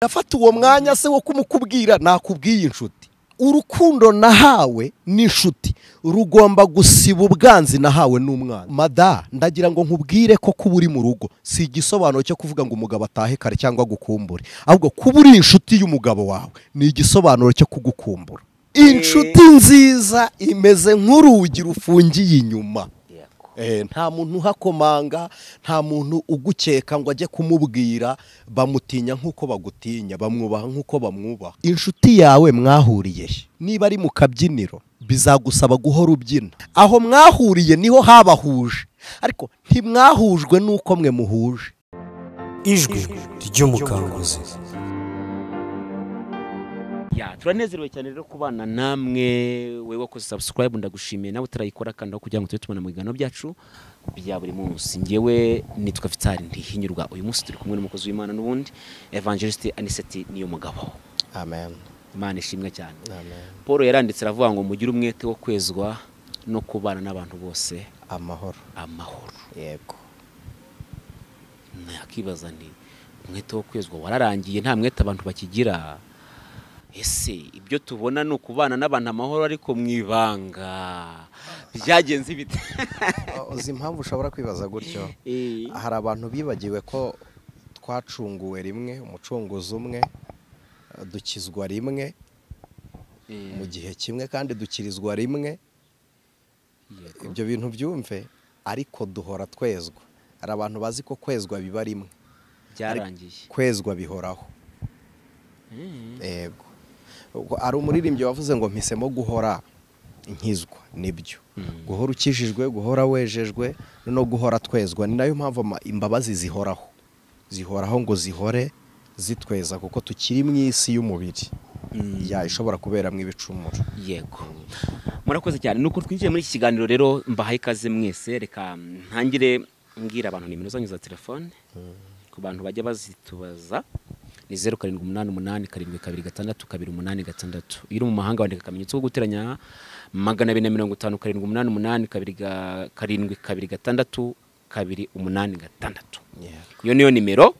Nafata uwo mwanya se wo kumukubwira nakubwiye inshuti. Urukundo nahawe n'inshuti rugomba gusiba ubwanzi nahawe n'umwana. Mada ndagira ngo nkubwire ko kuba uri mu rugo si igisobanuro cyo kuvuga ngo umugabo atahe kare cyangwa gukumbure, ahubwo kuba uri inshuti y'umugabo wawe ni igisobanuro cyo kugukumbura. Inshuti nziza imeze nk'urugi rufungiye inyuma. Nta muntu uhakomanga, nta muntu ugukeka ngo ajye kumubwira, bamutinya nk'uko bagutinya, bamwubaha nk'uko bamwubaha. Inshuti yawe mwahuriye niba ari mu kabyiniro bizagusaba guhora ubyina. Aho mwahuriye niho habahuje, ariko ntimwahujwe n'uko mwe muhuje. Ijwi ry'umukanguzi. Ya, turanezerewe cyane rero kubana namwe. Wewe wakoze subscribe ndagushimiye, nawe utarayikora kandi aho kugira ngo tujye tubona mu biganiro byacu bya buri munsi. Ngewe nitwa Vitali Ntihinyurwa. Uyu munsi turi kumwe n'umukozi w'Imana n'ubundi Evangelist Anicet Niyomugabo. Amen. Imana ishimwe cyane. Amen. Paul yaranditse aravuga ngo mugire umwete wo kwezwa no kubana n'abantu bose amahoro. Amahoro. Yego. Nakibaza nti umwete wo kwezwa wararangiye, nta mwete abantu bakigira. Ese ibyo tubona ni ukubana n'abantu amahoro ariko mwibanga byagenze bite? Uzi impamvu ushobora kwibaza gutyo? Hari abantu bibagiwe ko twacunguwe rimwe, umucunguzi umwe, dukizwa rimwe mu gihe kimwe kandi dukirizwa rimwe. Ibyo bintu byumve, ariko duhora twezwa. Hari abantu bazi ko kwezwa biba rimwe, byarangiye. Kwezwa bihoraho. Yego. Ari umuririmbyi wavuze ngo mpisemo guhora nkizwa. Nibyo, guhora ukijijwe, guhora wejejwe no guhora twezwa. Ni nayo mpamvu imbabazi zihoraho, zihoraho ngo zihore zitweza, kuko tukiri mu isi y'umubiri ya ishobora kuberamo ibicumuro. Yego, murakoze cyane. Nuko twinjiye muri iki kiganiro rero, mbahaye ikaze mwese. Reka ntangire mbwira abantu nimero zanyu za telefone ku bantu bajya bazitubaza. Ni 0788 726 286. Iyo uri mu mahanga wandika akamenyetso ko guteranya 250 788 2 726 286. Iyo niyo nimero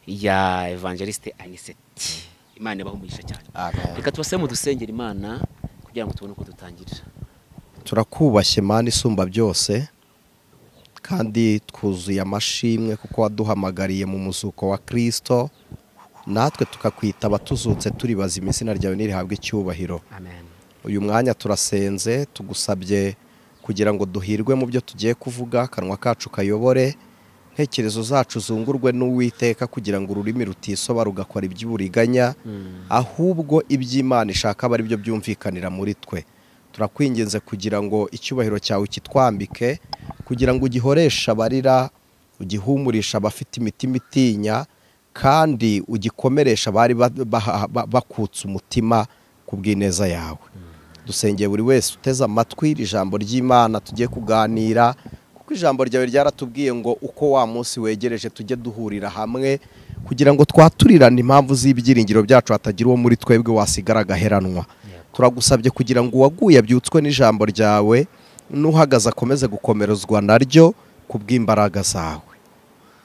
ya Evangelist Anicet. Imana ibahe umugisha cyane. Reka tubasebe mu dusengera Imana kugira ngo tubone uko dutangirira. Turakubashye Mana isumba byose, kandi twuzuye amashimwe kuko waduhamagariye mu muzuko wa Kristo, natwe tukakwita abatuzutse turi bazima. Izina ryawe nirihabwe icyubahiro. Amen. Uyu mwanya turasenze tugusabye kugira ngo duhirwe mu byo tugiye kuvuga, akanwa kacu kayobore, intekerezo zacu zungurwe n'Uwiteka, kugira ngo ururimi rutisoba rugakora iby'uburiganya, ahubwo iby'Imana ishaka aba ari byo byumvikanira muri twe. Turakwinginze kugira ngo icyubahiro cyawe kitwambike, kugira ngo ugihoreshe abarira, ugihumurisha abafite imitima itinya, kandi ugikomeresha abari bakutse umutima ku bw'ineza yawe. Dusengeye buri wese uteze amatwi ijambo ry'Imana tugiye kuganira, kuko ijambo ryawe ryaratubwiye ngo uko wa munsi wegereje tujye duhurira hamwe kugira ngo twaturirane impamvu z'ibyiringiro byacu, hatagira uwo muri twebwe wasigara agaheranwa. Turagusabye kugira ngo uwaguye abyutswe n'ijambo ryawe, n'uhagaze akomeze gukomerezwa naryo ku bw'imbaraga zawe.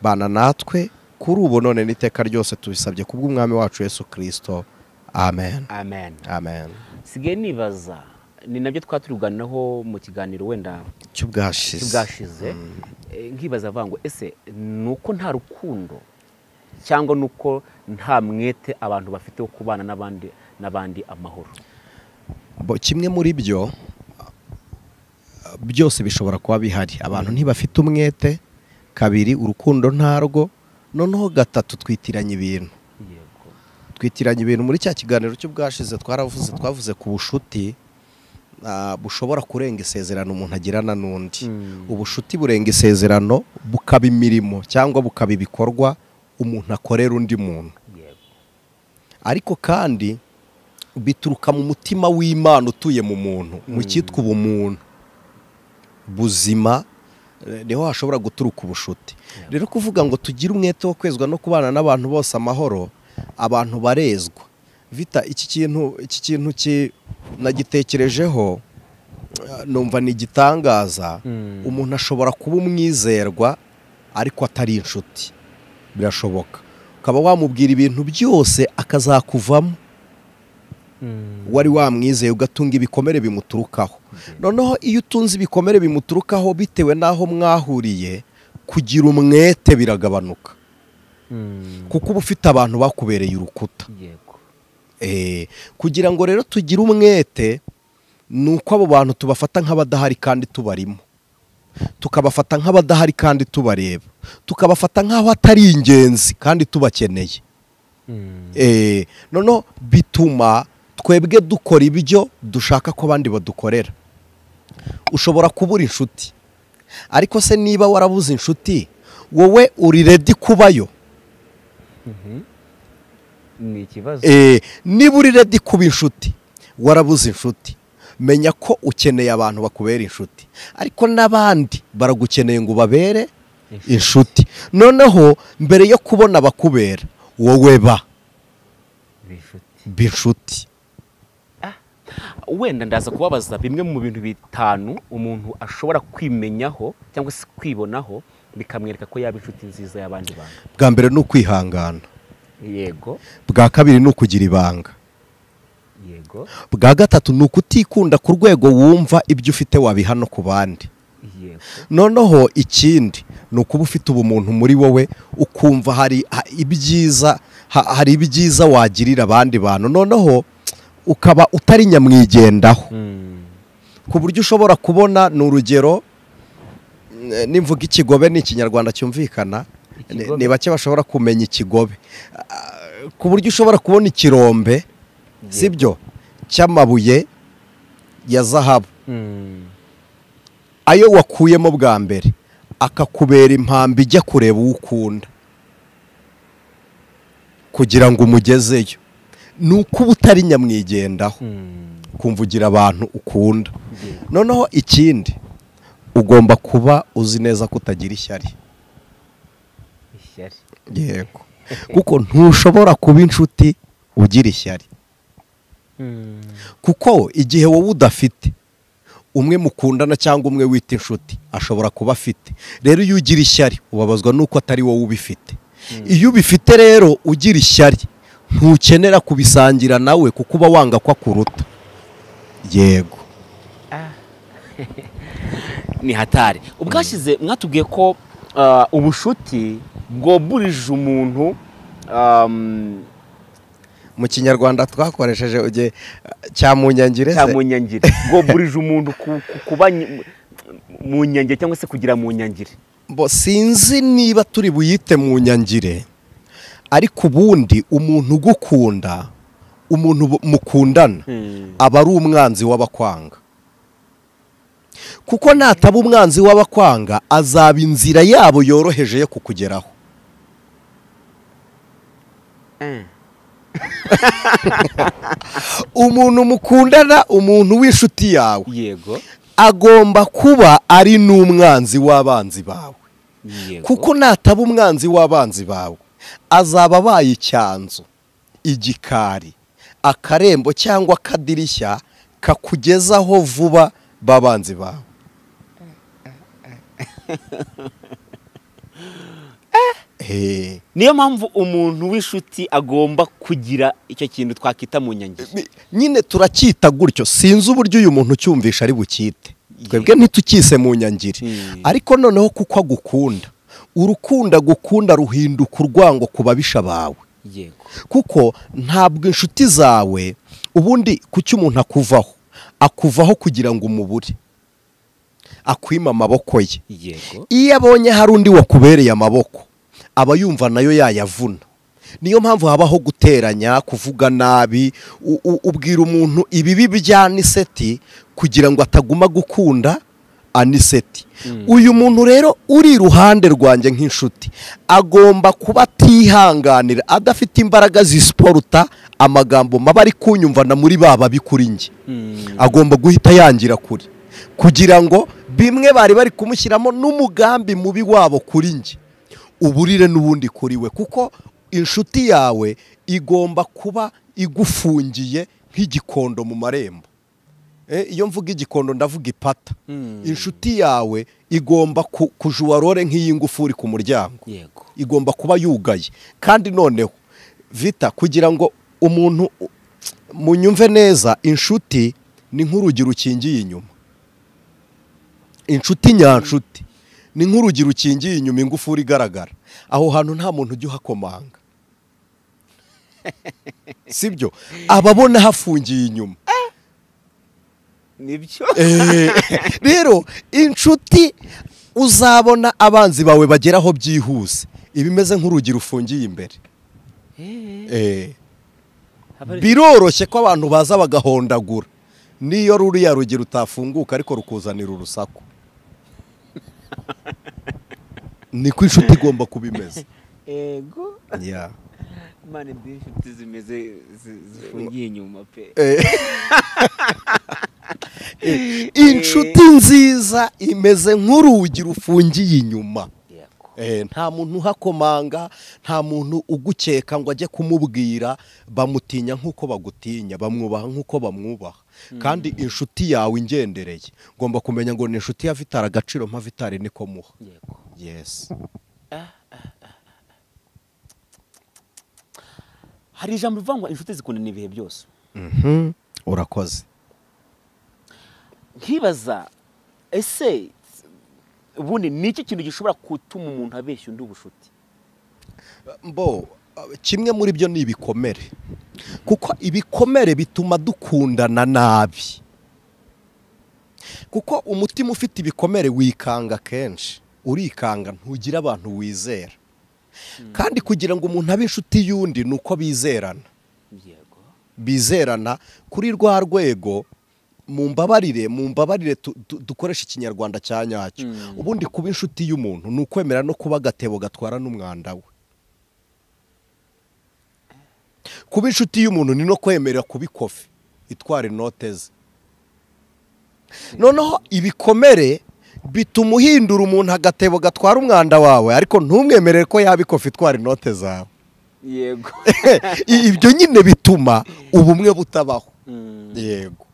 Bana natwe kuri ubu none n'iteka ryose, tubisabye kubw'umwami wacu Yesu Kristo. Amen. Amen. Amen. Sigaye nibaza, ni nabyo twaturuganiraho mu kiganiro wenda cy'ubwashize. Nkibaza avuga ngo ese nuko nta rukundo cyangwa nuko nta mwete abantu bafite wo kubana n'abandi amahoro? Kimwe muri byo byose bishobora kuba bihari. Abantu ntibafite umwete, kabiri urukundo ntarwo, noneho gatatu twitiranya ibintu. Twitiranya ibintu. Muri cya kiganiro cy'ubwashize twavuze ku bushuti bushobora kurenga isezerano umuntu agirana n'undi. Ubushuti burenga isezerano bukaba imirimo cyangwa bukaba ibikorwa umuntu akorera undi muntu. Ariko kandi bituruka mu mutima w'Imana utuye mu muntu, mu cyitwa ubumuntu buzima, niho hashobora guturuka ubushuti. Rero kuvuga ngo tugire umwete wo kwezwa no kubana n'abantu bose amahoro, abantu barezwa. Vita, iki kintu nagitekerejeho numva ni igitangaza. Umuntu ashobora kuba umwizerwa ariko atari inshuti, birashoboka. Ukaba wamubwira ibintu byose akazakuvamo. Wari wamwizeye ugatunga ibikomere bimuturukaho. Noneho iyo utunze ibikomere bimuturukaho bitewe n'aho mwahuriye, kugira umwete biragabanuka. Kuko uba ufite abantu bakubereye urukuta. Kugira ngo rero tugire umwete ni uko abo bantu tubafata nk'abadahari kandi tubarimo, tukabafata nk'abadahari kandi tubareba, tukabafata nk'aho atari ingenzi kandi tubakeneye. Noneho bituma twebwe dukora ibyo dushaka ko abandi badukorera. Ushobora kubura inshuti, ariko se niba warabuze inshuti wowe uri ready kubayo? Ni ikibazo. Niba uri ready kuba inshuti warabuze inshuti, menya ko ukeneye abantu bakubera inshuti, ariko n'abandi baragukeneye ngo babere inshuti. Noneho mbere yo kubona bakubera wowe ba inshuti. Wenda ndaza kubabaza bimwe mu bintu bitanu umuntu ashobora kwimenyaho cyangwa se kwibonaho bikamwereka ko yaba inshuti nziza y'abandi bantu. Bwa mbere ni ukwihangana. Yego. Bwa kabiri ni ukugira ibanga. Yego. Bwa gatatu ni ukutikunda ku rwego wumva ibyo ufite wabiha no ku bandi. Yego. Noneho ikindi ni ukuba ufite ubumuntu muri wowe, ukumva hari ibyiza, hari ibyiza wagirira abandi bantu. Noneho ukaba utari nyamwigendaho. Ku buryo ushobora kubona, ni urugero nimvuga ikigobe ni ikinyarwanda cyumvikana, ni bake bashobora kumenya ikigobe. Ku buryo ushobora kubona ikirombe, sibyo, cy'amabuye ya zahabu, ayo wakuyemo bwa mbere akakubera impambi ijya kureba uwo ukunda kugira ngo umugezeyo. Ni uko uba utari nyamwigendaho, kumvugira abantu ukunda. Noneho ikindi ugomba kuba uzi neza ko utagira ishyari. Yego. Kuko ntushobora kuba inshuti ugira ishyari. Kuko igihe wowe udafite umwe mukundana cyangwa umwe wita inshuti ashobora kuba afite. Rero iyo ugira ishyari ubabazwa nuko atari wowe ubifite. Iyo ubifite rero ugira ishyari ntukenera kubisangira nawe kuko uba wanga ko akuruta. Yego. Ni hatari. Ubwashize mwatubwiye ko ubushuti bwoburije umuntu, mu kinyarwanda twakoresheje uge cyamunyangire se, cyamunyangire, bwoburije umuntu kuba mu nyangire cyangwa se kugira mu nyangire. Bo sinzi niba turi buyite mu nyangire, ariko ubundi umuntu ugukunda, umuntu mukundana aba ari umwanzi w'abakwanga. Kuko nataba umwanzi w'abakwanga azaba inzira yabo yoroheje yo kukugeraho. Umuntu mukundana, umuntu w'inshuti yawe, yego, agomba kuba ari n'umwanzi w'abanzi bawe. Kuko nataba umwanzi w'abanzi bawe azaba abaye icyanzu, igikari, akarembo cyangwa akadirishya kakugezaho vuba babanzi bawe. Niyo mpamvu umuntu w'inshuti agomba kugira icyo kintu twakita mu nyangire. Nyine turacyita gutyo, sinzi uburyo uyu muntu cyumvisha ari bukite. Twebwe ntitukise mu nyangire. Ariko noneho kuko agukunda, urukunda gukunda ruhinduka urwango ku babisha bawe. Yego. Kuko ntabwo inshuti zawe ubundi kuki umuntu akuvaho, akuvaho kugira ngo umubure, akwima amaboko ye. Yego. Iyo abonye hari undi wakubereye amaboko aba yumva nayo yayavuna. Niyo mpamvu habaho guteranya, kuvuga nabi, ubwira umuntu ibibi bya Aniseti kugira ngo ataguma gukunda Aniseti. Uyu muntu rero uri iruhande rwanjye nk'inshuti agomba kuba atihanganira, adafite imbaraga zisiporuta amagambo maba ari kunyumva na muri baba bikuri njye. Agomba guhita yangira kuri, kugira ngo bimwe bari bari kumushyiramo n'umugambi mubi wabo kuri njye uburire n'ubundi kuri we. Kuko inshuti yawe igomba kuba igufungiye nk'igikondo mu marembo. Iyo mvuga igikondo ndavuga ipata. Inshuti yawe igomba kujuwarore nk'iy'ingufuri ku muryango. Yego. Igomba kuba yugaye. Kandi noneho Vita, kugira ngo umuntu munyumve neza, inshuti ni nk'urugi rukingiye inyuma. Inshuti nyanshuti ni nk'urugi rukingiye inyuma, ingufuri igaragara. Aho hantu nta muntu ujya uhakomanga. Sibyo? Ababona hafungiye inyuma. Nibyo. Rero inshuti uzabona abanzi bawe bageraho byihuse, ibimeze nk'urugi rufungiye imbere. Biroroshye ko abantu baza bagahondagura niyo ruriya rugi rutafunguka ariko rukuzanira urusaku. Niko inshuti igomba kubimeze. Ego. Yeah. Mane inshuti zimeze zifungiye inyuma pe. Inshuti nziza imeze nk'urugi rufungiye inyuma. Nta muntu uhakomanga, nta muntu ugukeka ngo ajye kumubwira, bamutinya nk'uko bagutinya, bamwubaha nk'uko bamwubaha. Kandi inshuti yawe ingendereye, ngomba kumenya ngo ni inshuti ya Vitari, agaciro mpa Vitari niko muha. Yego. Yes. Hari ijambo rivuga ngo inshuti zikundana ibihe byose. Urakoze. Nkibaza ese ubundi ni iki kintu gishobora gutuma umuntu abeshya undi ubushuti? Mbo kimwe muri byo ni ibikomere, kuko ibikomere bituma dukundana nabi. Kuko umutima ufite ibikomere wikanga kenshi, urikanga, ntugira abantu wizera. Kandi kugira ngo umuntu abe inshuti y'undi ni uko bizerana. Yego. Bizerana kuri rwa rwego. Mumbabarire dukoresha ikinyarwanda cya nyacyo. Ubundi kuba inshuti y'umuntu ni ukwemera no kuba agatebo gatwara n'umwanda we. Kuba inshuti y'umuntu ni no kwemera kuba ikofi itwara inote ze. Noneho ibikomere bituma uhindura umuntu agatebo gatwara umwanda wawe, ariko ntumwemerere ko yaba ikofi itwara inote zawe. Yego. Ibyo nyine bituma ubumwe butabaho. Yego.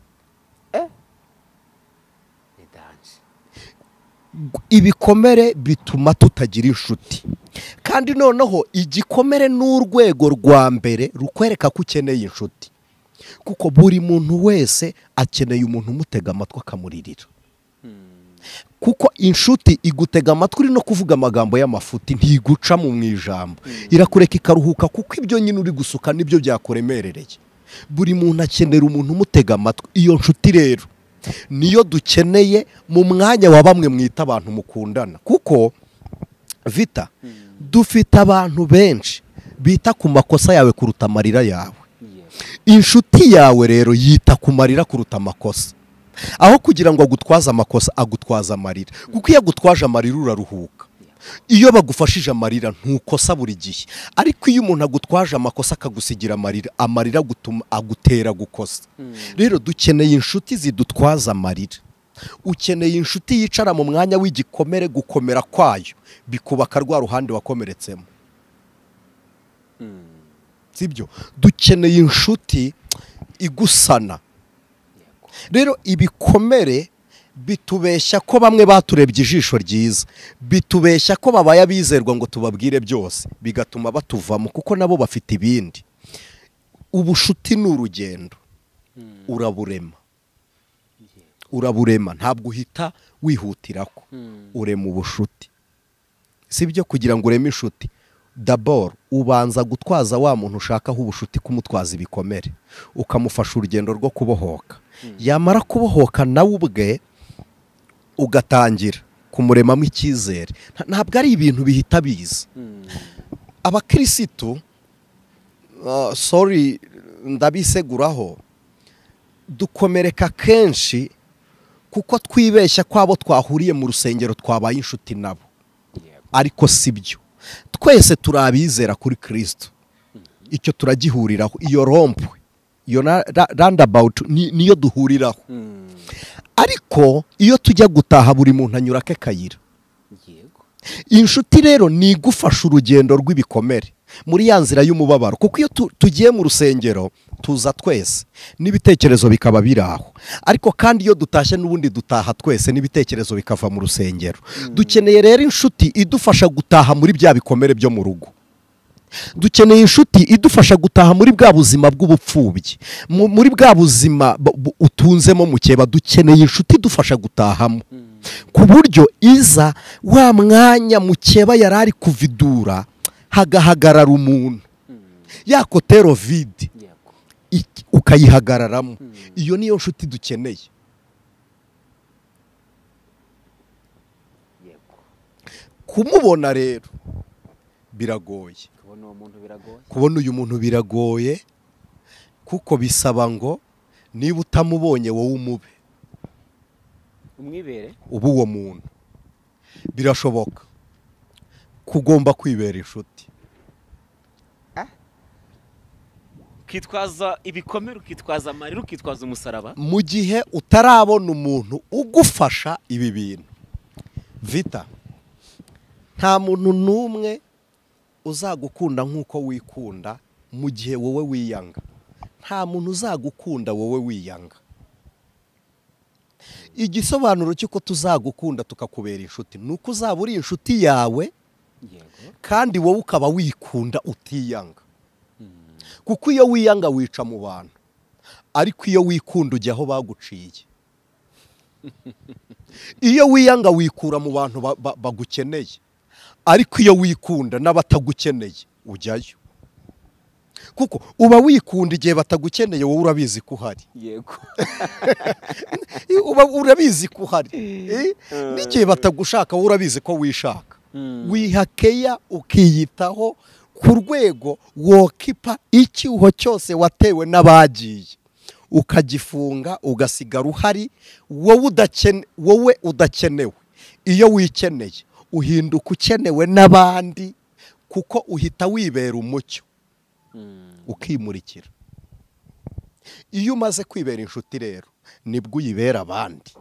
Ibikomere bituma tutagira inshuti. Kandi noneho igikomere n'urwego rwa mbere rukwereka ko ukeneye inshuti. Kuko buri muntu wese akeneye umuntu umutega amatwi akamuririra. Kuko inshuti igutega amatwi uri no kuvuga amagambo y'amafuti, ntiguca mu ijambo, irakureka ikaruhuka, kuko ibyo nyine uri gusuka nibyo byakuremerereye. Buri muntu akenera umuntu umutega amatwi. Iyo nshuti rero niyo dukeneye mu mwanya wa bamwe mwita abantu mukundana. Kuko Vita, dufite abantu benshi bita ku makosa yawe kuruta amarira yawe. Inshuti yawe rero yita ku marira kuruta amakosa. Aho kugira ngo agutwaze amakosa, agutwaza amarira. Kuko iyo agutwaje amarira uraruhuka. Iyo bagufashije amarira ntukosa buri gihe. Ariko iyo umuntu agutwaje amakosa akagusigira amarira, amarira gutuma agutera gukosa. Rero dukeneye inshuti zidutwaza amarira. Ukeneye inshuti yicara mu mwanya w'igikomere, gukomera kwayo bikubaka rwa ruhande wakomeretsemo. Sibyo? Dukeneye inshuti igusana. Rero ibikomere bitubeshya ko bamwe baturebye ijisho ryiza, bitubeshya ko babaye abizerwa ngo tubabwire byose, bigatuma batuvamo kuko nabo bafite ibindi. Ubushuti ni urugendo, uraburema. Uraburema, ntabwo uhita wihutirako, urema ubushuti. Sibyo? Kugira ngo ureme inshuti, d'abord ubanza gutwaza wa muntu ushakaho ubushuti, kumutwaza ibikomere, ukamufasha urugendo rwo kubohoka. Yamara kubohoka nawe ubwe ugatangira kumuremamo icyizere. Ntabwo ari ibintu bihita biza. Abakirisitu, sorry ndabiseguraho, dukomereka kenshi kuko twibeshya ko abo twahuriye mu rusengero twabaye inshuti nabo. Ariko sibyo. Twese turabizera kuri Kristo. Icyo turagihuriraho, iyo rompwe, iyo roundabout niyo duhuriraho. Ariko iyo tujya gutaha buri muntu anyura ke kayira. Inshuti rero ni igufasha urugendo rw'ibikomere. Muri ya nzira y'umubabaro, kuko iyo tugiye mu rusengero tuza twese n'ibitekerezo bikaba biraho, ariko kandi iyo dutashye n'ubundi dutaha twese n'ibitekerezo bikava mu rusengero. Dukeneye rero inshuti idufasha gutaha muri bya bikomere byo mu rugo. Dukeneye inshuti idufasha gutaha muri bwa buzima bw'ubupfubyi, muri bwa buzima utunzemo mukeba. Dukeneye inshuti idufasha gutahamo, ku buryo iza wa mwanya mukeba yarari kuvidura hagahagarara umuntu, ya kotero vide ukayihagararamo. Iyo niyo nshuti dukeneye. Kumubona rero biragoye, kubona uyu muntu biragoye, kuko bisaba ngo niba utamubonye wowe umube, umwibere, ubu uwo muntu. Birashoboka kugomba kwibera inshuti, ukitwaza ibikomere, ukitwaza amarira, ukitwaza umusaraba, mu gihe utarabona umuntu ugufasha ibi bintu. Vita, nta muntu n'umwe uzagukunda nk'uko wikunda mu gihe wowe wiyanga. Nta muntu uzagukunda wowe wiyanga. Igisobanuro cy'uko tuzagukunda tukakubera inshuti ni uko uzaba uri inshuti yawe, kandi wowe ukaba wikunda utiyanga. Kuko iyo wiyanga wica mu bantu, ariko iyo wikunda ujya aho baguciye. Iyo wiyanga wikura mu bantu bagukeneye, ariko iyo wikunda n'abatagukeneye ujyayo. Kuko uba wikunda igihe batagukeneye, wowe urabizi ko uhari. Yego. Uba urabizi ko uhari. N'igihe batagushaka wowe urabizi ko wishaka. Wihakeya ukiyitaho ku rwego wokipa icyuho cyose watewe n'abagiye, ukagifunga ugasigara uhari wowe udakenewe. Iyo wikeneye uhinduka ukenewe n'abandi, kuko uhita wibera umucyo, ukimurikira. Iyo umaze kwibera inshuti rero nibwo uyibera abandi.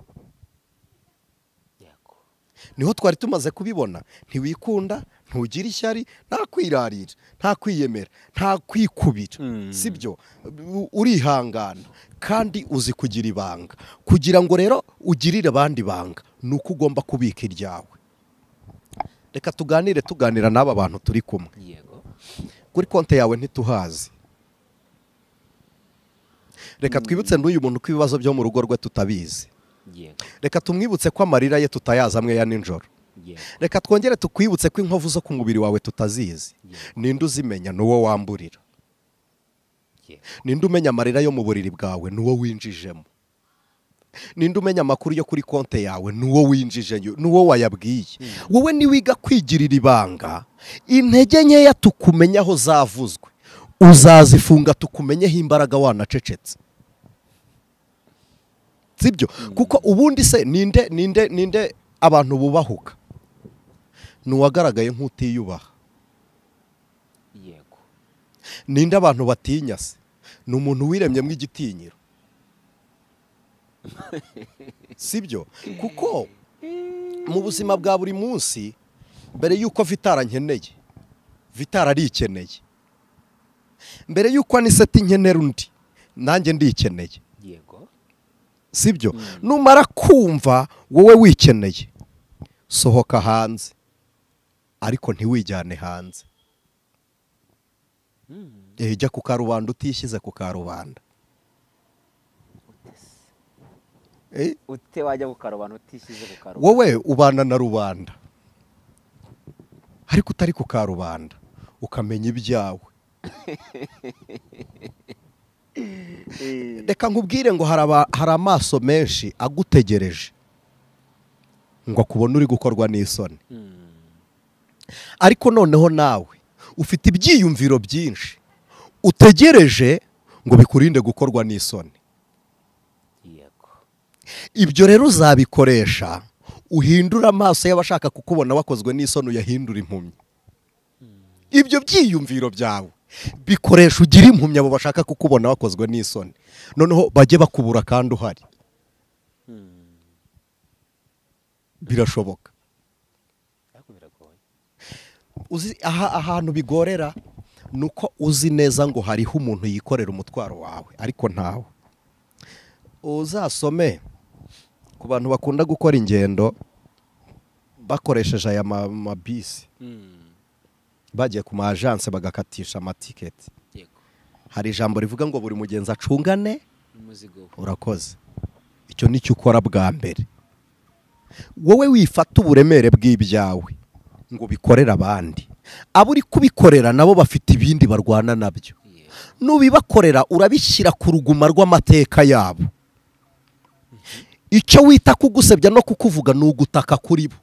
Niho twari tumaze kubibona, ntiwikunda, ntugira ishyari, nta kwirarira, nta kwiyemera, nta kwikubira, sibyo? Urihangana kandi uzi kugira ibanga. Kugira ngo rero ugirire abandi ibanga ni uko ugomba kubika iryawe. Reka tuganire, tuganira n'aba bantu turi kumwe. Kuri konti yawe ntituhazi. Reka twibutse n'uyu muntu ko ibibazo byo mu rugo rwe tutabizi. Reka tumwibutse ko amarira ye tutayazi amwe ya nijoro. Reka twongere tukwibutse ko inkovu zo ku mubiri wawe tutazizi. Ninde uzimenya? Ni uwo wamburira. Ninde umenya amarira yo mu buriri bwawe? Ni uwo winjijemo. Ninde umenya amakuru yo kuri konti yawe? Ni uwo winjije, ni uwo wayabwiye. Wowe niwiga kwigirira ibanga, intege nkeya tukumenyaho zavuzwe, uzazifunga tukumenyeho imbaraga wanacecetse. Sibyo? Kuko ubundi se ninde ninde ninde abantu bubahuka? Ni uwagaragaye nk'utiyubaha. Yego. Ninde abantu batinya se? Ni umuntu wiremyemo igitinyiro. Sibyo? Kuko mu buzima bwa buri munsi, mbere yuko Vitara nkeneye, Vitara arikeneye. Mbere yuko Aniseti nkenera undi, nanjye ndikeneye. Yego. Sibyo? Numara kumva wowe wikeneye, sohoka hanze, ariko ntiwijyane hanze. Jya ku karubanda utishyize ku karubanda. Ute wajya ku karubanda utishyize ku karubanda? Wowe ubana na rubanda, ariko utari ku karubanda, ukamenya ibyawe. Reka nkubwire ngo hari amaso menshi agutegereje ngo akubone uri gukorwa n'isoni. Ariko noneho nawe ufite ibyiyumviro byinshi utegereje ngo bikurinde gukorwa n'isoni. Ibyo rero uzabikoresha uhindura amaso y'abashaka kukubona wakozwe n'isoni, uyahindura impumyi. Ibyo byiyumviro byawe bikoresha ugira impumyi abo bashaka kukubona wakozwe n'isoni, noneho bajye bakubura kandi uhari. Birashoboka. Uzi ahantu bigorera Nuko uzi neza ngo hariho umuntu yikorera umutwaro wawe, ariko ntawe. Uzasome ku bantu bakunda gukora ingendo bakoresheje aya mabisi, bagiye ku ma agence bagakatisha amatiketi. Hari ijambo rivuga ngo buri mugenzi acungane umuzigo. Urakoze. Icyo nicyo ukora bwa mbere. Wowe wifata uburemere bw'ibyawe ngo bikorere abandi, abo uri kubikorera nabo bafite ibindi barwana nabyo. Nubibakorera urabishyira ku ruguma rw'amateka yabo. Icyo wita kugusebya no kukuvuga ni ugutaka kuri bo,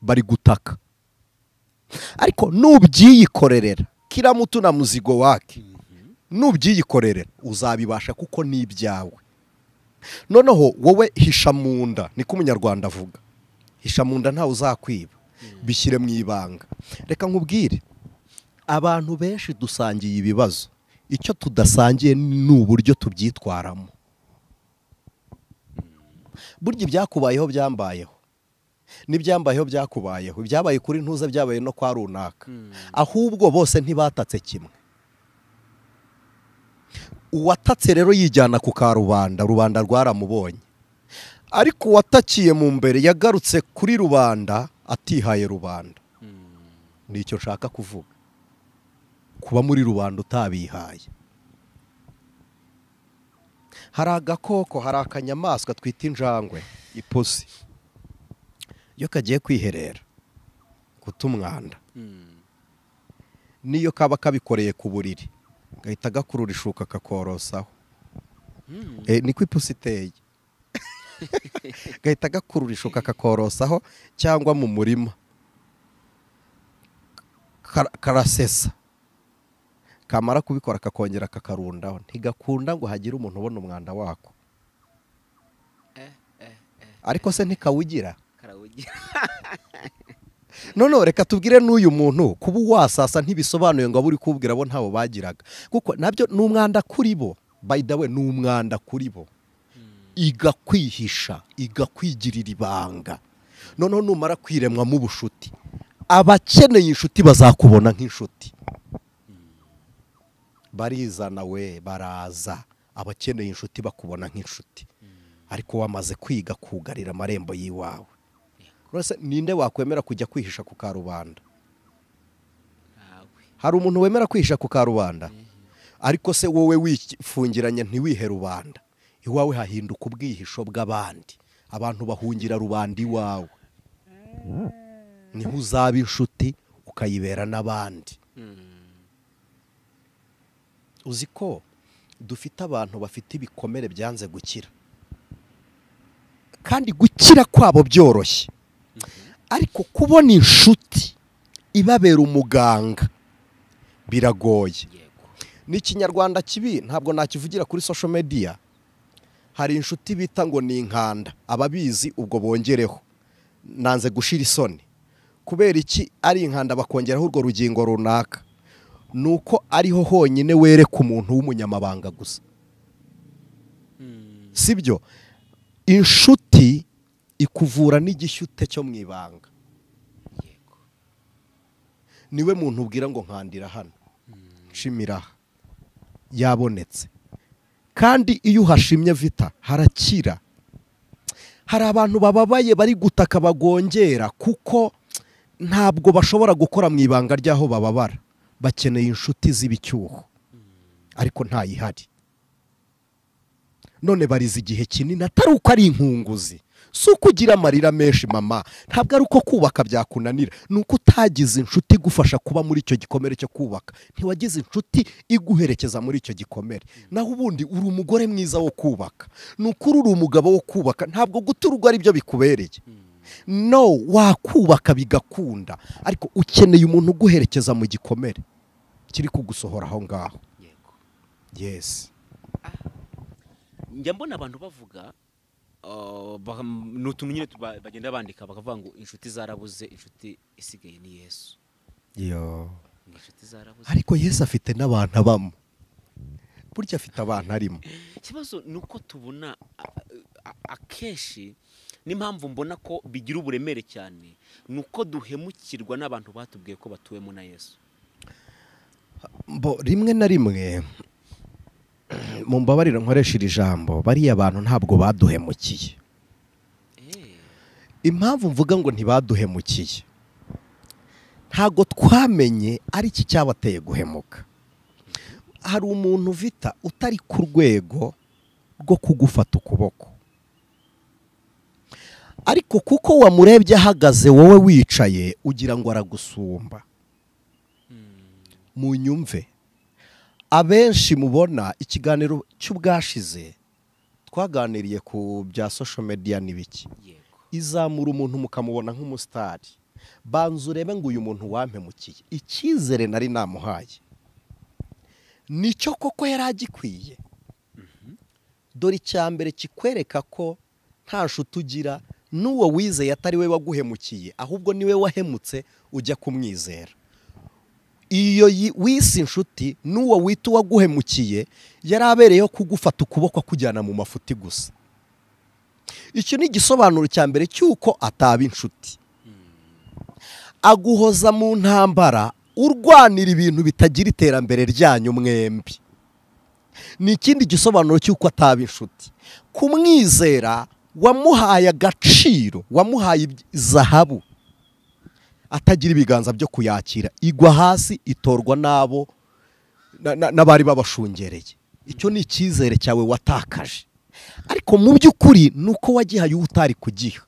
bari gutaka. Ariko nubyiyikorerera kila mutu na muzigo wake, nubyiyikorerera uzabibasha kuko ni ibyawe. Noneho wowe hisha mu nda, niko umunyarwanda avuga, hisha mu nda ntawe uzakwiba, bishyire mu ibanga. Reka nkubwire, abantu benshi dusangiye ibibazo, icyo tudasangiye ni uburyo tubyitwaramo. Burya ibyakubayeho byambayeho, n'ibyambayeho byakubayeho, ibyabaye kuri ntuza byabaye no kwa runaka, ahubwo bose ntibatatse kimwe. Uwatatse rero yijyana ku karubanda, rubanda rwaramubonye. Ariko uwatakiye mu mbere yagarutse kuri rubanda atihaye rubanda. Nicyo nshaka kuvuga, kuba muri rubanda utabihaye. Hari agakoko, hari akanyamaswa twita injangwe, ipusi. Iyo kagiye kwiherera guta umwanda, niyo kaba kabikoreye ku buriri, gahita gakurura ishuka kakorosaho. Niko ipusi iteye. Gahita gakurura ishuka kakorosaho, cyangwa mu murima karasesa, kamara kubikora kakongera kakarundaho. Ntigakunda ngo hagire umuntu ubona umwanda wako. Ariko se ntikawugira? None reka tubwire n'uyu muntu, kuba wasasa ntibisobanuye ngo aburi kubwira bo ntabo bagiraga, kuko nabyo ni umwanda kuri bo. By the way, ni umwanda kuri bo. Igakwihisha, igakwigirira ibanga. Noneho numara kwiremwa mu bushuti, abakeneye inshuti bazakubona nk'inshuti. Barizana we, baraza, abakeneye inshuti bakubona nk'inshuti. Ariko wamaze kwiga kugarira amarembo yiwawe. Rwose ninde wakwemera kujya kwihisha ku karubanda? Hari umuntu wemera kwihisha ku karubanda? Ariko se wowe wifungiranye ntiwihe rubanda, iwawe hahinduka ubwihisho bw'abandi. Abantu bahungira rubanda iwawe. Niho uzaba inshuti ukayibera n'abandi. Uzi ko dufite abantu bafite ibikomere byanze gukira, kandi gukira kwabo byoroshye, ariko kubona inshuti ibabera umuganga biragoye. Ni ikinyarwanda kibi, ntabwo nakivugira kuri social media. Hari inshuti bita ngo ni inkanda, ababizi ubwo bongereho, nanze gushira isoni. Kubera iki ari inkanda bakongeraho urwo rugingo runaka? Nuko ariho honyine wereka umuntu w'umunyamabanga gusa, sibyo? Inshuti ikuvura n'igishyute cyo mu ibanga. Niwe muntu ubwira ngo nkandira hano, nshimira, yabonetse. Kandi iyo uhashimye vita harakira. Hari abantu bababaye bari gutaka bagongera, kuko ntabwo bashobora gukora mu ibanga ry'aho bababara. Bakeneye inshuti z'ibicyuho, ariko ntayihari. None barize igihe kinini, atari uko ari inkunguzi, si uko ugira amarira menshi mama, ntabwo ari uko kubaka byakunanira, ni uko utagize inshuti igufasha kuba muri icyo gikomere cyo kubaka. Ntiwagize inshuti iguherekeza muri icyo gikomere. Naho ubundi uri umugore mwiza wo kubaka, ni ukuri uri umugabo wo kubaka. Ntabwo guta urugo ari byo bikubereye. No, wakubaka bigakunda, ariko ukeneye umuntu uguherekeza mu gikomere kiri kugusohora aho ngaho. Yes. Njya mbona abantu bavuga n'utuntu nyine bagenda bandika bakavuga ngo inshuti zarabuze, inshuti isigaye ni Yesu. Yo. Inshuti zarabuze. Ariko Yesu afite n'abantu abamo. Burya afite abantu arimo. Ikibazo nuko tubona akenshi, n'impamvu mbona ko bigira uburemere cyane, nuko duhemukirwa n'abantu batubwiye ko batuwemo na Yesu. Bo rimwe na rimwe mu mbabarira nkoresha iri jambo, bariya bantu ntabwo baduhemukiye. Impamvu mvuga ngo ntibaduhemukiye, ntabwo twamenye ari iki cyabateye guhemuka. Hari umuntu vita utari ku rwego rwo kugufata ukuboko, ariko kuko wamurebye ahagaze wowe wicaye ugira ngo aragusumba. Mu nyumve, abenshi mubona ikiganiro cy'ubwashize twaganiriye ku bya social media n'ibiki, izamura umuntu mukamubona nk'umusitari. Banza urebe ngo uyu muntu wampemukiye, icyizere nari namuhaye nicyo koko yari agikwiye. Dore icya mbere kikwereka ko nta nshuti ugira n'uwo wizeye atari we waguhemukiye, ahubwo niwe wahemutse ujya kumwizera. Iyo wise inshuti n'uwo wita uwaguhemukiye yari abereyeho kugufata ukuboko akujyana mu mafuti gusa. Icyo ni igisobanuro cya mbere cy'uko ataba inshuti. Aguhoza mu ntambara urwanira ibintu bitagira iterambere ryanyu mwembi. Ni ikindi gisobanuro cy'uko ataba inshuti. Kumwizera wamuhaye agaciro, wamuhaye zahabu atagira ibiganza byo kuyakira, igwa hasi itorwa nabo n'abari babashungereye. Icyo ni icyizere cyawe watakaje, ariko mu by'ukuri nuko wagihaye utari kugiha.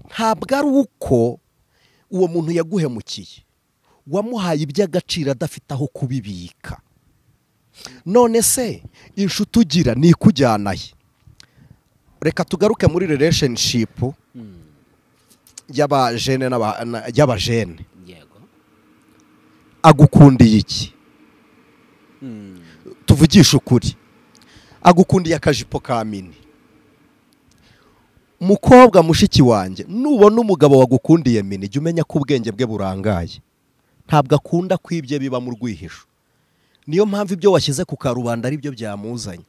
Ntabwo ari uko uwo muntu yaguhemukiye, wamuhaye iby'agaciro adafite aho kubibika. None se inshuti ugira ni ikujyana he? Reka tugaruke muri relationship y'abajene y'abajene. Yego. Agukundiye iki? Tuvugishe ukuri, agukundiye akajipo ka mini. Mukobwa mushiki wanjye, nubona umugabo wagukundiye mini, jya umenya ko ubwenge bwe burangaye. Ntabwo akunda kwibye biba mu rwihisho. Niyo mpamvu ibyo washyize ku karubanda ari byo byamuzanye.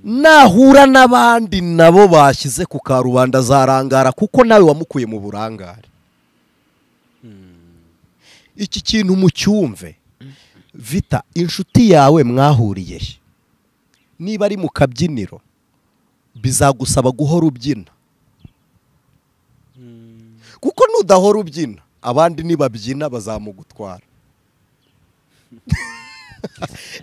Nahura n'abandi nabo bashyize ku karubanda zarangara, kuko nawe wamukuye mu burangare. Iki kintu mucyumve. Vita, inshuti yawe mwahuriye he? Niba ari mu kabyiniro, bizagusaba guhora ubyina, kuko nudahora ubyina abandi nibabyina bazamugutwara.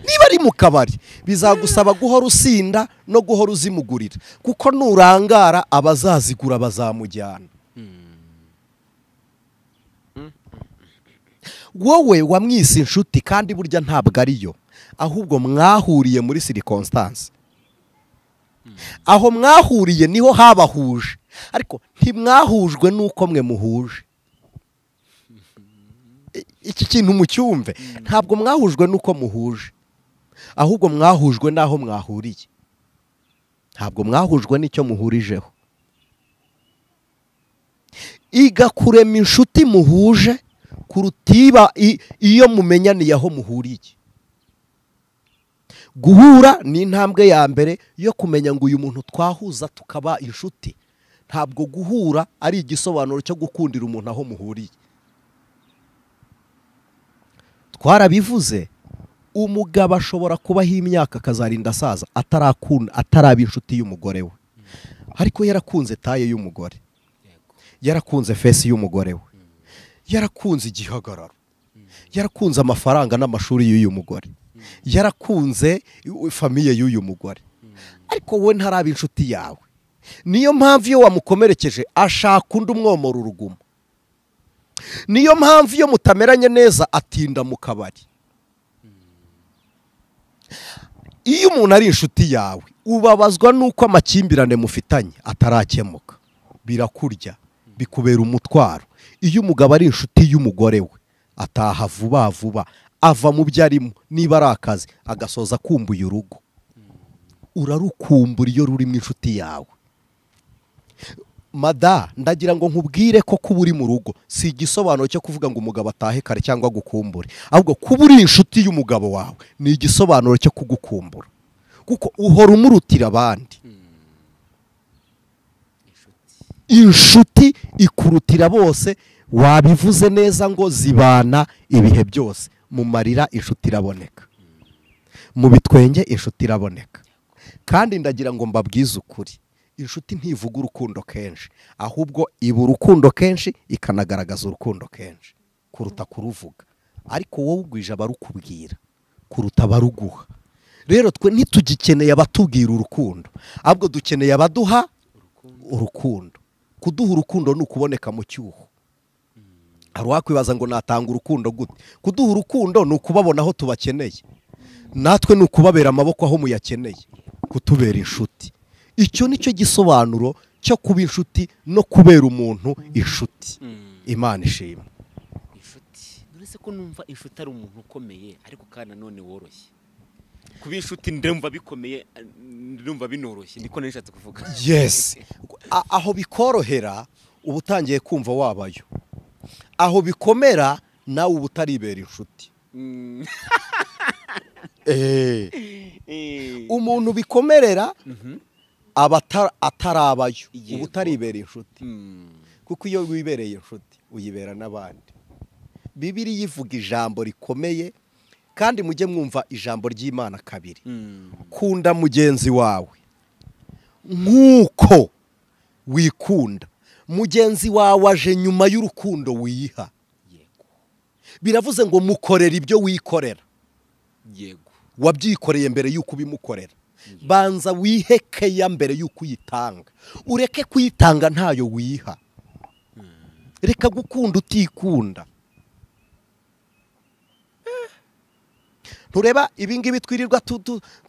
Niba ari mu kabari, bizagusaba guhora usinda no guhora uzimugurira, kuko nurangara abazazigura bazamujyana. Wowe wamwise inshuti kandi burya ntabwo ariyo, ahubwo mwahuriye muri circumstance. Aho mwahuriye niho habahuje, ariko ntimwahujwe nuko mwe muhuje. Iki kintu mucyumve, ntabwo mwahujwe nuko muhuje, ahubwo mwahujwe naho mwahuriye. Ntabwo mwahujwe n'icyo muhurijeho. Iga kurema inshuti muhuje kurutiba iyo mumenyaniye aho muhuriye. Guhura ni intambwe ya mbere yo kumenya ngo uyu muntu twahuza tukaba inshuti. Ntabwo guhura ari igisobanuro cyo gukundira umuntu aho muhuriye. Twarabivuze, umugabo ashobora kubaho imyaka akazarinda asaza atarakunda, ataraba inshuti y'umugore we, ariko yarakunze taye y'umugore, yarakunze fesi y'umugore we, yarakunze igihagararo, yarakunze amafaranga n'amashuri y'uyu mugore, yarakunze famiye y'uyu mugore, ariko wowe ntaraba inshuti yawe. Niyo mpamvu iyo wamukomerekeje ashaka undi umwomora urugumo. Niyo mpamvu iyo mutameranye neza atinda mu kabari. Iyo umuntu ari inshuti yawe ubabazwa nuko amakimbirane mufitanye atarakemuka, birakurya, bikubera umutwaro. Iyo umugabo ari inshuti y'umugore we ataha vuba vuba, ava mu byo arimo, niba ari akazi agasoza akumbuye urugo. Urarukumbura iyo rurimo inshuti yawe. Mada, ndagira ngo nkubwire ko kuba uri mu rugo si igisobanuro cyo kuvuga ngo umugabo atahe kare cyangwa gukumbure, ahubwo kuba uri inshuti y'umugabo wawe ni igisobanuro cyo kugukumbura, kuko uhora umurutira abandi. Inshuti ikurutira bose, wabivuze neza ngo zibana ibihe byose. Mu marira inshuti iraboneka, mu bitwenge inshuti iraboneka. Kandi ndagira ngo mbabwize ukuri, inshuti ntivuga urukundo kenshi, ahubwo iba urukundo kenshi ikanagaragaza urukundo kenshi kuruta kuruvuga. Ariko wowe ugwije abarukubwira kuruta abaruguha. Rero twe ntitugikeneye abatubwira urukundo, ahubwo dukeneye abaduha urukundo. Kuduha urukundo ni ukuboneka mu cyuho. Hari uwakwibaza ngo natanga urukundo gute? Kuduha urukundo ni ukubabona aho tubakeneye, natwe ni ukubabera amaboko aho muyakeneye, kutubera inshuti. Icyo nicyo gisobanuro cyo kuba inshuti no kubera umuntu inshuti. Imana ishimwe. Inshuti, nonese ko numva inshuti ari umuntu ukomeye ariko kandi nanone woroshye. Kuba inshuti ndumva bikomeye, ndumva binoroshye, niko nishatse kuvuga. Yes, aho bikorohera uba utangiye kumva wabayo, aho bikomera nawe uba utaribera inshuti. Umuntu bikomerera aba atarabayo, uba utaribera inshuti. Kuko iyo wibereye inshuti uyibera n'abandi. Bibiliya ivuga ijambo rikomeye, kandi mujye mwumva ijambo ry'Imana kabiri. Kunda mugenzi wawe nk'uko wikunda. Mugenzi wawe aje nyuma y'urukundo wiha. Biravuze ngo mukorera ibyo wikorera. Yego. Wabyikoreye mbere y'uko ubimukorera. Banza wihekeya mbere y'uko uyitanga. Ureke kuyitanga ntayo wiha. Reka gukunda utikunda. Ntureba ibingibi twirirwa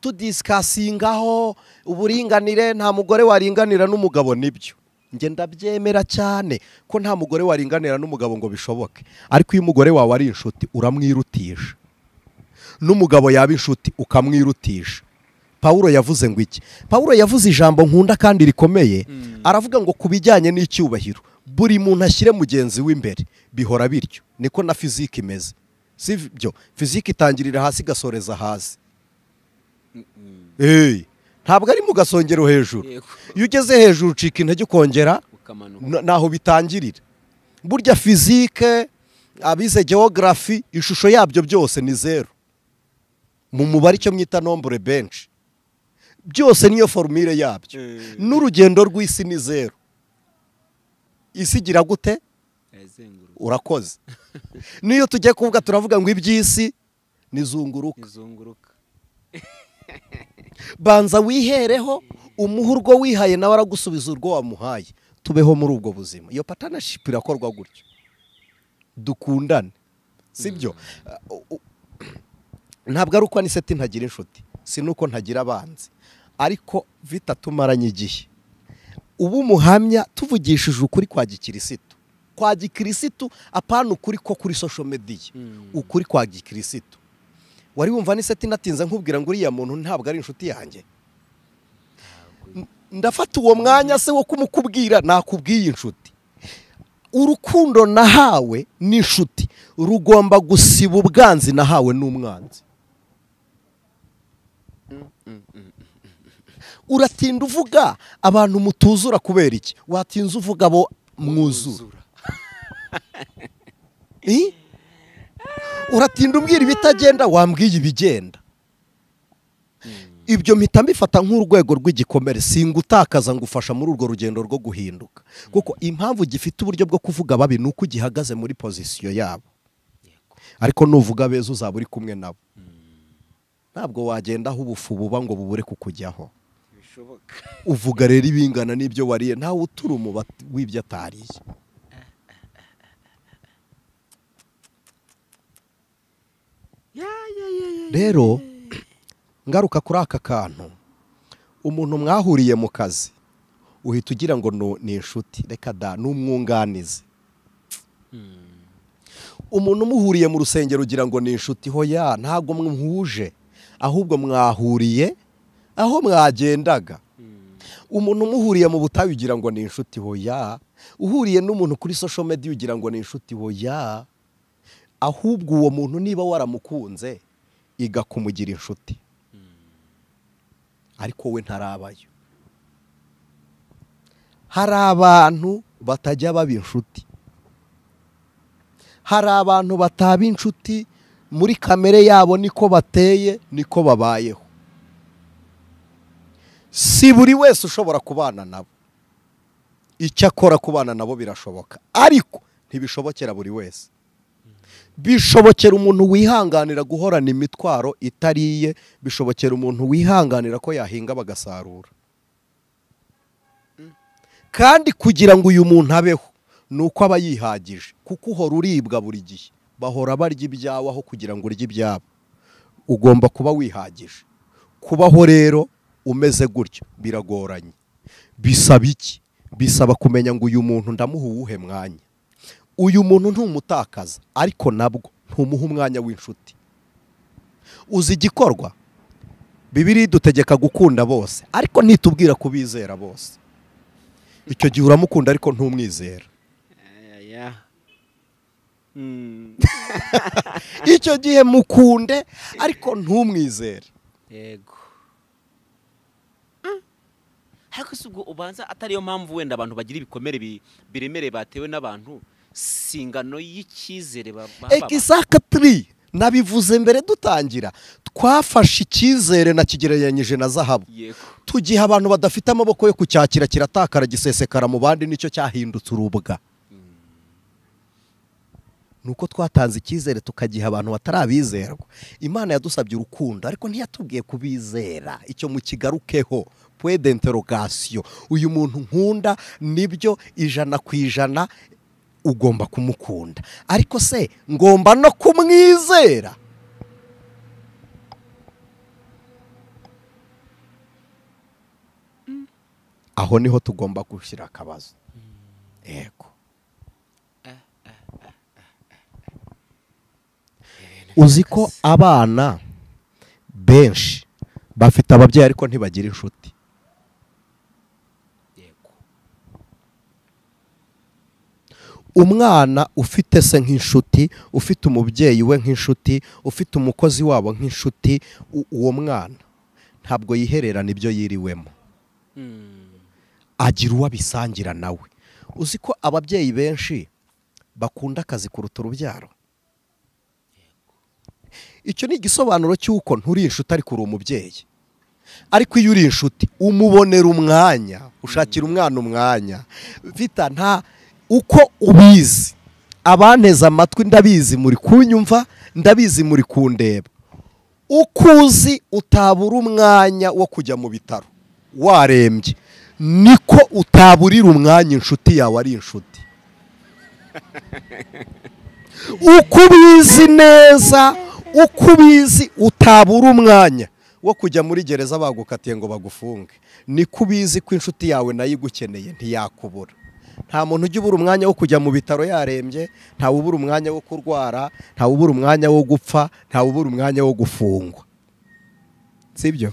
tudisikasingaho uburinganire, nta mugore waringanira n'umugabo. Nibyo, njye ndabyemera cyane ko nta mugore waringanira n'umugabo ngo bishoboke. Ariko iyo umugore wawe ari inshuti uramwirutisha, n'umugabo yaba inshuti ukamwirutisha. Pawulo yavuze ngo iki? Pawulo yavuze ijambo nkunda kandi rikomeye, aravuga ngo ku bijyanye n'icyubahiro buri muntu ashyire mugenzi we imbere. Bihora bityo, niko na fiziki imeze. Sibyo, fiziki itangirira hasi igasoreza hasi. Ntabwo ari mu gasongero hejuru. Iyo ugeze hejuru ucika intege ukongera naho bitangirira. Burya fizike, abize geography, ishusho yabyo byose ni zero. Mu mubare icyo mwita nombre benshi, byose niyo formule yabyo. N'urugendo rw'isi ni zero. Isi igira gute? Urakoze. Niyo tujye kuvuga turavuga ngo iby'isi nizunguruka. Banza wihereho, umuhe urwo wihaye nawe aragusubiza urwo wamuhaye. Tubeho muri ubwo buzima. Iyo partnership irakorwa gutyo. Dukundane. Sibyo? Ntabwo ari uko Aniseti ntagira inshuti, si nuko ntagira abanzi, ariko vita tumaranye igihe. Ubu umuhamya tuvugishije ukuri kwa gikirisitu. Kwa gikirisitu, apana ukuri ko kuri social media, ukuri kwa gikirisitu. Wari wumva Aniseti natinze nkubwira ngo uriya muntu ntabwo ari inshuti yanjye? Ndafata uwo mwanya se wo kumukubwira, nakubwiye inshuti. Urukundo nahawe n'inshuti rugomba gusiba ubwanzi nahawe n'umwanzi. Uratinda uvuga abantu mutuzura kubera iki? Watinze uvuga abo mwuzura. Uratinda umbwira ibitagenda, wambwiye ibigenda. Ibyo mpita mbifata nk'urwego rw'igikomere, singutakaza ngufasha muri urwo rugendo rwo guhinduka. Kuko impamvu gifite uburyo bwo kuvuga babi nuko gihagaze muri pozisiyo yabo. Ariko nuvuga beza uzaba uri kumwe nabo. Ntabwo wagenda aho ubufu buba ngo bubure kukujyaho. Uvuga rero ibingana n'ibyo wariye, ntawe utura umuba w'ibyo atariye. Rero ngaruka kuri aka kantu, umuntu mwahuriye mu kazi uhita ugira ngo ni inshuti, reka da, n'umwunganizi. Umuntu muhuriye mu rusengero ugira ngo ni inshuti, hoya ntabwo muhuje, ahubwo mwahuriye aho mwagendaga. Umuntu muhuriye mu butayu ugira ngo ni inshuti, hoya. Uhuriye n'umuntu kuri social media ugira ngo ni inshuti, hoya. Ahubwo uwo muntu niba waramukunze iga kumugira inshuti, ariko we ntarabayo. Hari abantu batajya baba inshuti, hari abantu bataba inshuti Muri kamere yabo niko bateye, niko babayeho. Si buri wese ushobora kubana nabo. Icyakora kubana nabo birashoboka, ariko ntibishobokera buri wese. Bishobokera umuntu wihanganira guhorana imitwaro itariye, bishobokera umuntu wihanganira ko yahinga bagasarura. Kandi kugira ngo uyu muntu abeho nuko aba yihagije, kuko uhora uribwa buri gihe, bahora barya ibyawe aho kugira ngo urye ibyabo. Ugomba kuba wihagije. Kubaho rero umeze gutyo biragoranye. Bisaba iki? Bisaba kumenya ngo uyu muntu ndamuha uwuhe mwanya. Uyu muntu ntumutakaza, ariko nabwo ntumuha umwanya w'inshuti. Uzi igikorwa? Bibiliya idutegeka gukunda bose, ariko ntitubwira kubizera bose. Icyo gihe uramukunda ariko ntumwizera. Icyo gihe mukunde ariko ntumwizere. Yego. Ariko si ubwo ubanza atari yo mpamvu wenda abantu bagira ibikomere biremereye batewe n'abantu, singano y'icyizere baba. Exactly. Nabivuze mbere dutangira. Twafashe icyizere nakigereranyije na zahabu. Tugiha abantu badafite amaboko yo kucyakira, kiratakara gisesekara mu bandi, nicyo cyahindutse urubwa. Nuko twatanze icyizere tukagiha abantu batarabizerwa. Imana yadusabye urukundo ariko ntiyatubwiye kubizera. Icyo mukigarukeho, point d'interrogation. Uyu muntu nkunda nibyo 100% ugomba kumukunda, ariko se ngomba no kumwizera? Aho niho tugomba gushyira akabazo. Yego. Uzi ko abana benshi bafite ababyeyi ariko ntibagira inshuti. Umwana ufite se nk'inshuti, ufite umubyeyi we nk'inshuti, ufite umukozi wabo nk'inshuti, uwo mwana ntabwo yihererana ibyo yiriwemo. Agira uwo abisangira nawe. Uzi ko ababyeyi benshi bakunda akazi kuruta urubyaro. Icyo ni igisobanuro cy'uko nturi inshuti ariko uri umubyeyi. Ariko iyo uri inshuti umubonera umwanya, ushakira umwana umwanya. Vita nta uko ubizi, abanteze amatwi ndabizi muri kunyumva, ndabizi muri kundeba. Uko uzi utabura umwanya wo kujya mu bitaro warembye, niko utaburira umwanya inshuti yawe ari inshuti. Uko ubizi neza, uko ubizi utabura umwanya wo kujya muri gereza bagukatiye ngo bagufunge, niko ubizi ko inshuti yawe nayo igukeneye ntiyakubura. Nta muntu ujya ubura umwanya wo kujya mu bitaro yarembye, nta ubura umwanya wo kurwara, nta ubura umwanya wo gupfa, nta ubura umwanya wo gufungwa. Sibyo?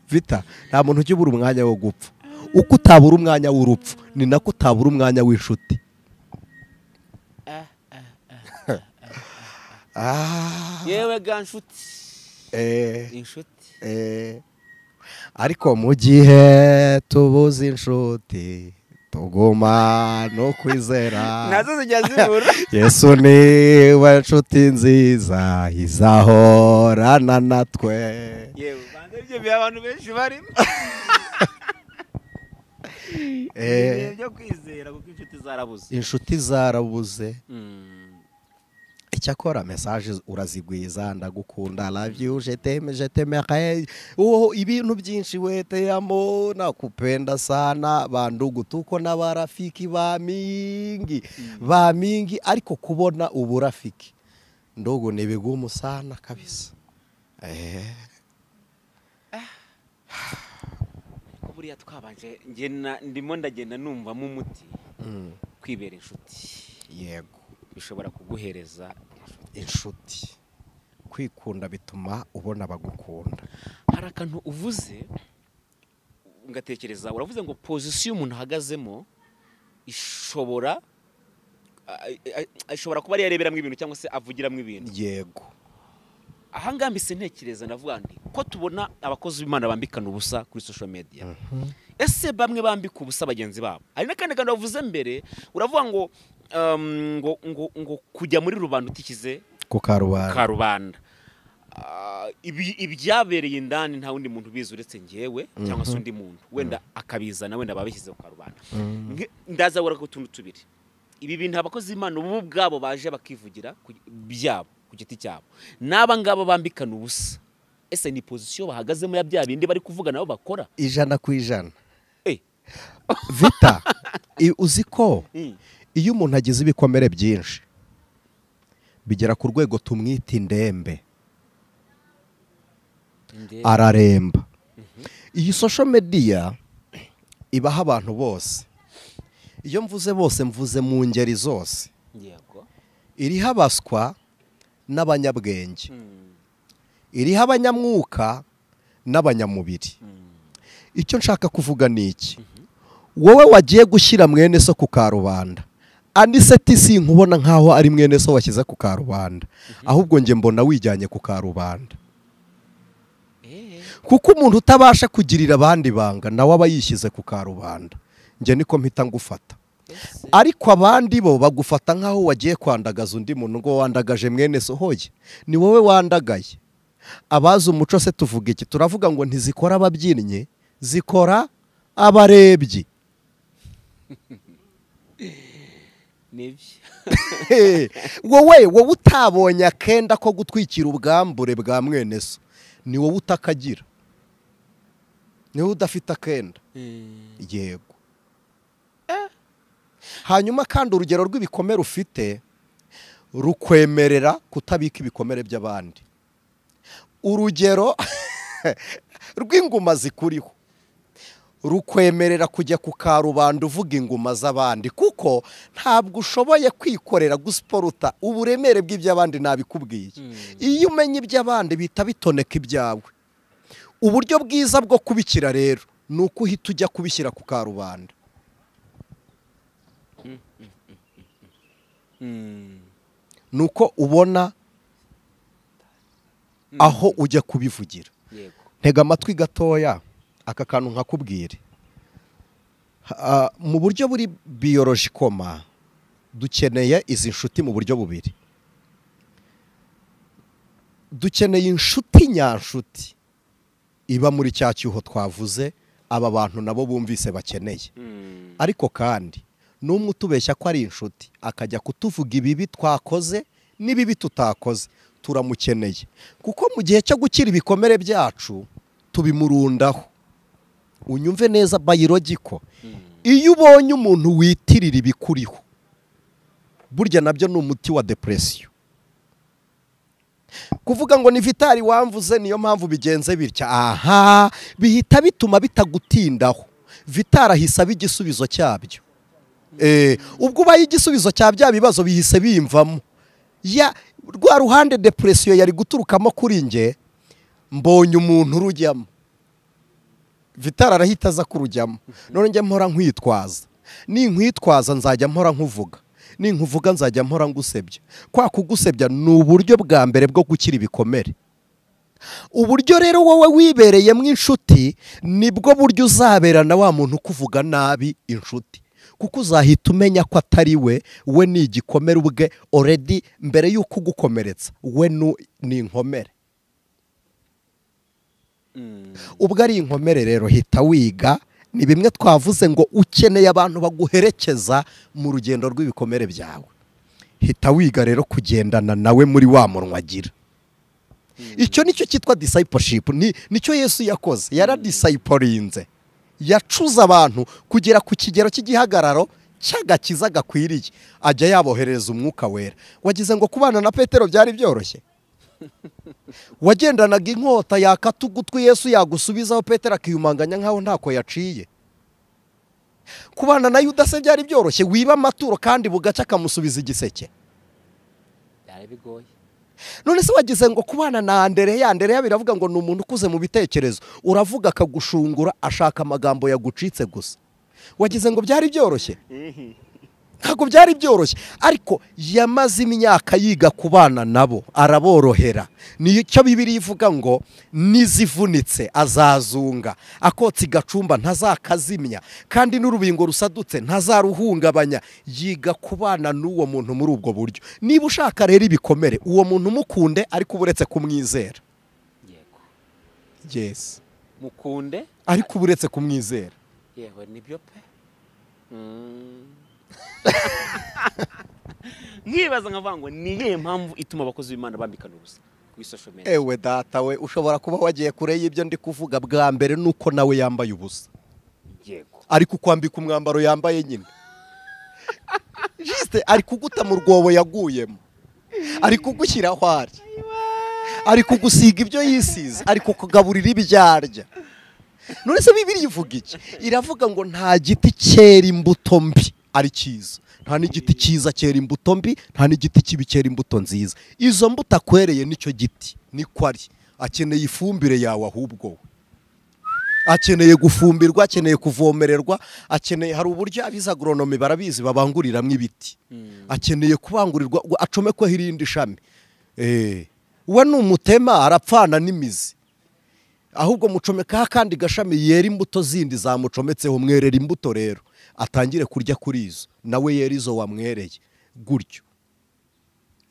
Vita, nta muntu ujya ubura umwanya wo gupfa. Uko utabura umwanya w'urupfu, ni nako utabura umwanya w'inshuti. Yewe ga nshuti. Inshuti. Ariko mu gihe tubuze inshuti tuguma no kwizera, nazo zijya zibura. Yesu niwe nshuti nziza izahorana natwe. Yewe banze ibyo biha abantu benshi barimo. Ibyo kwizera kuko inshuti zarabuze. Inshuti zarabuze. Icyakora message urazigwiza, ndagukunda, love you, je t'aime, je t'aimerai, oh ibintu byinshi wete amo, nakupenda sana bandugu, tuko n'abarafiki ba mingi ba mingi, ariko kubona uburafiki ndugu ni bigumu sana kabisa. Buriya twabanje ngena ndimo ndagenda numva mu muti kwibera inshuti. Yego, bishobora kuguhereza inshuti. Kwikunda bituma ubona bagukunda. Hari akantu uvuze ngatekereza, uravuze ngo position umuntu ahagazemo ishobora kuba ari yareberamo ibintu cyangwa se avugiramo ibintu. Yego. Aha ngambise ntekereza ndavuga nti ko tubona abakozi b'Imana bambikana ubusa kuri social media. Ese bamwe bambika ubusa bagenzi babo. Hari n'akandi kantu wavuze mbere, uravuga ngo ngo ngo ngo kujya muri rubanda utikize Ku karubanda. Karubanda. Ibyabereye indani nta wundi muntu ubizi uretse njyewe cyangwa se undi muntu wenda akabizana, wenda babishyize ku karubanda. Ndaza gukora ku tuntu tubiri. Ibi bintu abakozi b'Imana ubu ubwabo baje bakivugira byabo ku giti cyabo, n'aba ngaba bambikana ubusa, ese ni position bahagazemo ya bya bindi bari kuvuga nabo bakora? 100%. Vita, uzi ko iyo umuntu agize ibikomere byinshi bigera ku rwego tumwita indembe, araremba. Iyi social media ibaha abantu bose. Iyo mvuze bose mvuze mu ngeri zose. Yego. Iriho abaswa n'abanyabwenge, iriho abanyamwuka n'abanyamubiri. Icyo nshaka kuvuga ni iki: wowe wagiye gushyira mwene so ku karubanda, Aniseti sinkubona nkaho ari mwene so washyize ku karubanda, ahubwo njye mbona wijyanye ku karubanda. Kuko umuntu utabasha kugirira abandi banga nawe aba yishyize ku karubanda. Njye niko mpita ngufata. Ariko abandi bo bagufata nkaho wagiye kwandagaza undi muntu, ngo wandagaje mwene so. Hoye, ni wowe wandagaye. Abazi umuco se tuvuga iki? Turavuga ngo ntizikora ababyinnyi, zikora abarebyi. Wowe utabonye akenda ko gutwikira ubwambure bwa mwene so, ni wowe utakagira, ni wowe udafite akenda. Yego. Hanyuma kandi urugero rw'ibikomere ufite rukwemerera kutabika ibikomere by'abandi. Urugero rw'inguma zikuriho rukwemerera kujya ku karubanda uvuga inguma z'abandi, kuko ntabwo ushoboye kwikorera gusiporuta uburemere bw'iby'abandi. Nabikubwiye, iyo umenye iby'abandi bihita bitoneka ibyawe. Uburyo bwiza bwo kubikira rero ni uko uhita ujya kubishyira ku karubanda. Nuko ubona aho ujya kubivugira. Ntega amatwi gatoya aka kantu nkakubwire. Mu buryo buri biologikoma dukeneye izi nshuti mu buryo bubiri. Dukeneye inshuti nyanshuti iba muri cya cyuho twavuze aba bantu nabo bumvise bakeneye. Ariko kandi n'umwe utubeshya ko ari inshuti akajya kutuvuga ibibi twakoze n'ibibi tutakoze, turamukeneye. Kuko mu gihe cyo gukira ibikomere byacu tubimurundaho. Unyumve neza biological. Iyo ubonye umuntu witirira ibikuriho, burya nabyo ni umuti wa depression. Kuvuga ngo ni Vitali wamvuze niyo mpamvu bigenze bitya, aha bihita bituma bitagutindaho. Vitali ahise aba igisubizo cyabyo. Ubwo ubaye igisubizo cya bya bibazo bihise bimvamo. Ya rwa ruhande depression yari guturukamo kuri nge, mbonye umuntu urujyamo. Vitali arahita aza kurujyamo. None njye mpora nkwitwaza. Ninkwitwaza nzajya mpora nkuvuga. Ninkuvuga nzajya mpora ngusebya. Kwa kugusebya ni uburyo bwa mbere bwo gukira ibikomere. Uburyo rero wowe wibereyemo inshuti nibwo buryo uzaberana wa muntu kuvuga nabi inshuti. Kuko uzahita umenya ko atari we, we ni igikomere ubwe already mbere y'uko ugukomeretsa, we ni inkomere. Ubwo ari inkomere rero hita wiga. Ni bimwe twavuze ngo ukeneye abantu baguherekeza mu rugendo rw'ibikomere byawe. Hita wiga rero kugendana nawe muri wa munwa agira. Icyo nicyo cyitwa discipleship, nicyo Yesu yakoze. Yaradisciplinze, yacuza abantu kugera ku kigero cy'igihagararo cy'agakiza gakwiriye, ajya yaboherereza umwuka wera. Wagize ngo kubana na Petero byari byoroshye? Wagendanaga inkota yakata ugutwi Yesu yagusubizaho, Petero akiyumanganya nkaho ntako yaciye. Kubana na Yuda se byari byoroshye? Wiba amaturo kandi bugaca akamusubiza igiseke. Byari bigoye. None se wagize ngo kubana na Andereya, Andereya biravuga ngo ni umuntu ukuze mu bitekerezo, uravuga akagushungura ashaka amagambo yagucitse gusa. Wagize ngo byari byoroshye? Ntabwo byari byoroshye, ariko yamaze imyaka yiga kubana nabo, araborohera. Nicyo Bibiliya ivuga ngo nizivunitse azazunga, akotsi gacumba ntazakazimya, kandi n'urubingo rusadutse ntazaruhungabanya. Yiga kubana n'uwo muntu muri ubwo buryo. Niba ushaka rero ibikomere, uwo muntu mukunde, ariko uburetse kumwizera. Yego. Yes. Mukunde ariko uburetse kumwizera. Yewe nibyo pe. Nkibaza nkavuga ngo ni iyihe mpamvu ituma abakozi b'Imana bambikana ubusa kuri social media? Ewe data we, ushobora kuba wagiye kure y'ibyo ndi kuvuga. Bwa mbere nuko nawe yambaye ubusa. Yego. Ariko kwambika umwambaro yambaye nyine, juste ari kuguta mu rwobo yaguyemo, ari kugushyira aho ari, ari kugusiga ibyo yisize, ari kukugaburira ibyo arya. None se Bibiliya ivuga iki? Iravuga ngo nta giti cyera imbuto mbi ari cyiza, nta n'igiti cyiza cyera imbuto mbi, nta n'igiti kibi cyera imbuto nziza. Izo mbuto akwereye nicyo giti niko ari. Akeneye ifumbire yawe, ahubwo akeneye gufumbirwa, akeneye kuvomererwa, akeneye, hari uburyo abize agronome barabizi babanguriramwo ibiti, akeneye kubangurirwa acomekweho irindi shami. We numutema arapfana n'imizi, ahubwo mucomekaho akandi gashami yera imbuto zindi zamucometseho. Mwerera imbuto rero atangire kurya kuri izo, nawe yera izo wamwereye gutyo.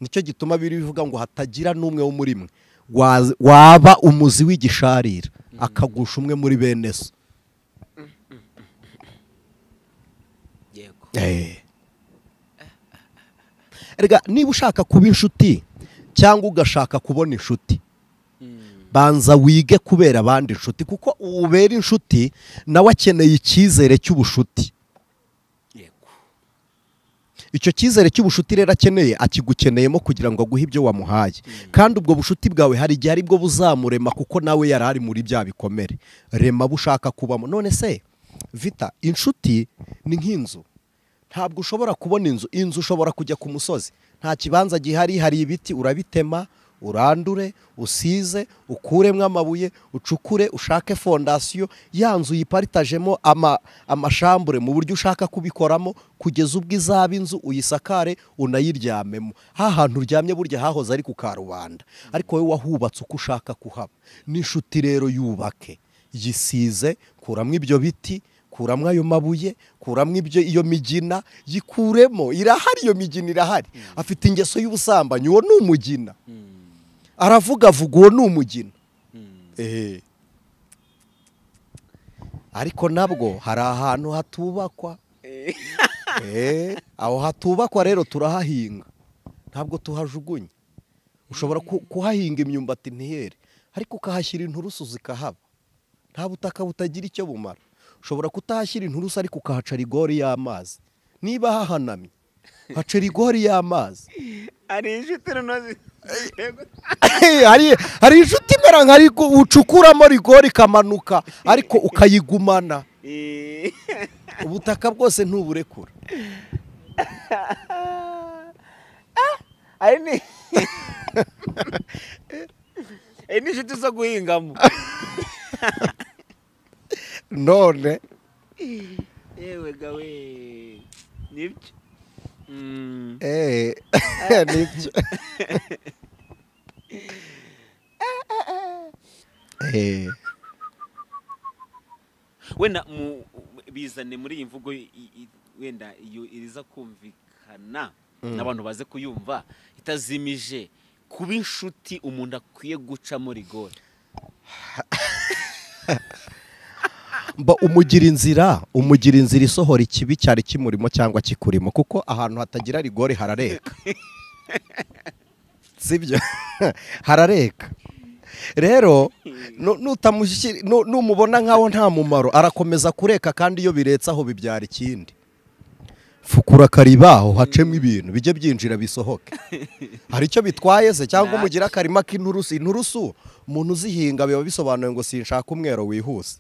Nicyo gituma biri bivuga ngo hatagira n'umwe wo muri mwe waba umuzi w'igisharira akagusha umwe muri bene so. Yego. Erega niba ushaka kuba inshuti cyangwa ugashaka kubona inshuti, banza wige kubera abandi inshuti, kuko ubera inshuti nawe akeneye icyizere cy'ubushuti. Yego. Icyo cyizere cy'ubushuti rero akeneye, akigukeneyemo kugira ngo aguhe ibyo wamuhaye. Kandi ubwo bushuti bwawe hari igihe aribwo buzamurema, kuko nawe yari ari muri bya bikomere. Rema bushaka kubamo. None se Vita, inshuti ni nk'inzu. Ntabwo ushobora kubona inzu. Inzu ushobora kujya ku musozi, nta kibanza gihari, hari ibiti, urabitema, urandure, usize, ukuremo amabuye, ucukure, ushake fondasiyo ya nzu, uyiparitajemo amashambure mu buryo ushaka kubikoramo, kugeza ubwo izaba inzu, uyisakare, unayiryamemo. Ha hantu uryamye burya hahoze ari ku karubanda, ariko wowe wahubatse uko ushaka kuhaba. N'inshuti rero yubake, yisize, kuramo ibyo biti, kuramo ayo mabuye, kuramo ibyo iyo migina, yikuremo, irahari iyo migina irahari. Afite ingeso y'ubusambanyi, uwo ni umugina. Aravuga avuga, uwo ni umugina. Ariko nabwo hari ahantu hatubakwa. Aho hatubakwa rero turahahinga, ntabwo tuhajugunya. Ushobora kuhahinga imyumbati ntihere, ariko ukahashyira inturusu zikahaba. Nta butaka butagira icyo bumara. Ushobora kutahashyira inturusu ariko ukahaca rigori y'amazi. Niba hahanamye, haca rigori y'amazi. Hari inshuti noneho Hari inshuti imera nka ucukuramo rigori ikamanuka, ariko ukayigumana. Ubutaka bwose ntuburekura. Hari n'inshuti zo guhingamo. None yewe gawe nibyo. Nibyo. Wenda bizane muri iyi mvugo wenda iyo iriza kumvikana n'abantu baze kuyumva itazimije, kuba inshuti umuntu akwiye guca muri rigori. Mba umugira inzira isohora ikibi cyari kimurimo cyangwa kikurimo, kuko ahantu hatagira rigori harareka. Sibyo? Harareka. Rero numubona nkaho nta mumaro, arakomeza kureka, kandi iyo biretse aho bibyara ikindi. Fukura kariba aho hacemo ibintu bijye byinjira bisohoke. Hari icyo bitwaye se? Cyangwa umugira akarima k'inturusu. Inturusu umuntu uzihinga biba bisobanuye ngo sinshaka umwero wihuse.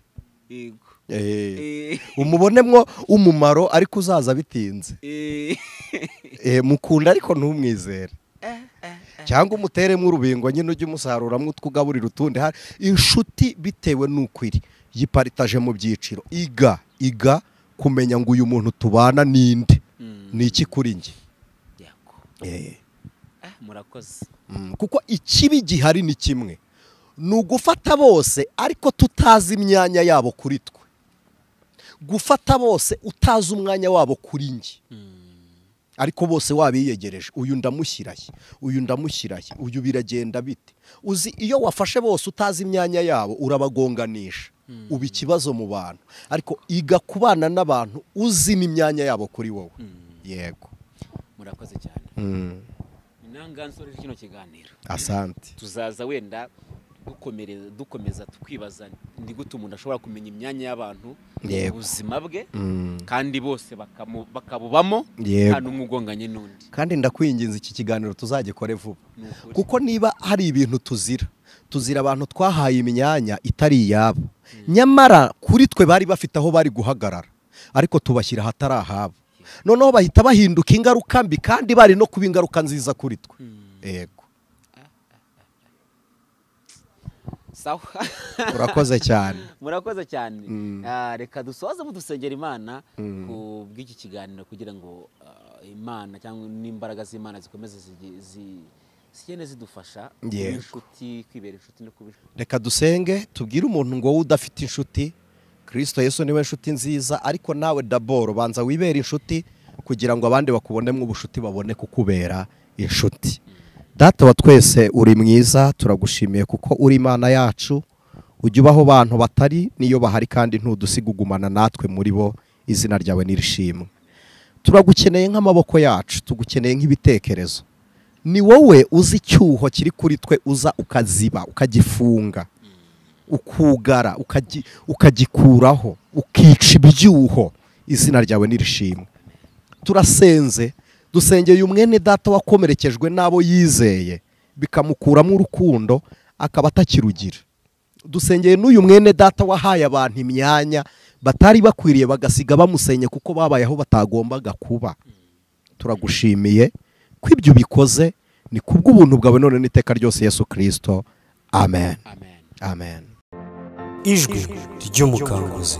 Umubonemwo umumaro ariko uzaza bitinze. Mukunda ariko ntumwizere. Cyangwa umuteremo urubingo nyine ujye umusaruramo utwugaburira utundi. Inshuti bitewe n'uko iri yiparitaje mu byiciro. Iga kumenya ngo uyu muntu tubana ninde, Ni iki kuri njye? Murakoze. Kuko ikibi gihari ni kimwe, ni ugufata bose ariko tutazi imyanya yabo kuri twe. Gufata bose utazi umwanya wabo kuri njye, ariko bose wabiyegereje, uyu ndamushyirahe, uyu ndamushyirahe, uyu biragenda bite. Uzi iyo wafashe bose utazi imyanya yabo urabagonganisha, uba ikibazo mu bantu. Ariko iga kubana n'abantu uzi n'imyanya yabo kuri wowe. Yego. Murakoze cyane. Inanga nsoreje kino kiganiro. Asante. Tuzaza wenda dukomeza tukwibaza ndi gute umuntu ashobora kumenya imyanya y'abantu mu buzima bwe, kandi bose bakabubamo nta n'umwe ugonganye n'undi. Kandi ndakwinginze iki kiganiro tuzagikore vuba, kuko niba hari ibintu tuzira abantu twahaye imyanya itari iyabo, nyamara kuri twe bari bafite aho bari guhagarara, ariko tubashyira ahatari ahabo, noneho bahita bahinduka ingaruka mbi kandi bari no kuba ingaruka nziza kuri twe. Yego. Sawa. Urakoze cyane. Murakoze cyane. Reka dusoze mudusengera Imana ku bw'iki kiganiro kugira ngo Imana cyangwa n'imbaraga z'Imana zikomeze zigende zidufasha inshuti, kwibera inshuti no kuba. Reka dusenge tubwire umuntu ngo wowe udafite inshuti, Kristo Yesu niwe inshuti nziza, ariko nawe daboro banza wibera inshuti kugira ngo abandi bakubonemo ubushuti babone kukubera inshuti. Data wa twese uri mwiza, turagushimiye kuko uri Imana yacu, ujya ubaho bantu batari niyo bahari kandi ntudusiga ugumana natwe muri bo, izina ryawe nirishimwe. Turagukeneye nk'amaboko yacu, tugukeneye nk'ibitekerezo. Ni wowe uzi icyuho kiri kuri twe, uza ukaziba, ukagifunga, ukugara, ukagikuraho, ukica ibyuho, izina ryawe nirishimwe. Turasenze, dusengeye umwene data wakomerekejwe n'abo yizeye bikamukuramo urukundo akaba atakirugira. Dusengeye n'uyu mwene data wahaye abantu imyanya batari bakwiriye bagasiga bamusenye kuko babaye aho batagombaga kuba. Turagushimiye ko ibyo ubikoze, ni kubw'ubuntu bwawe none n'iteka ryose Yesu Kristo. Amen. Amen. Ijwi ry'umukanguzi.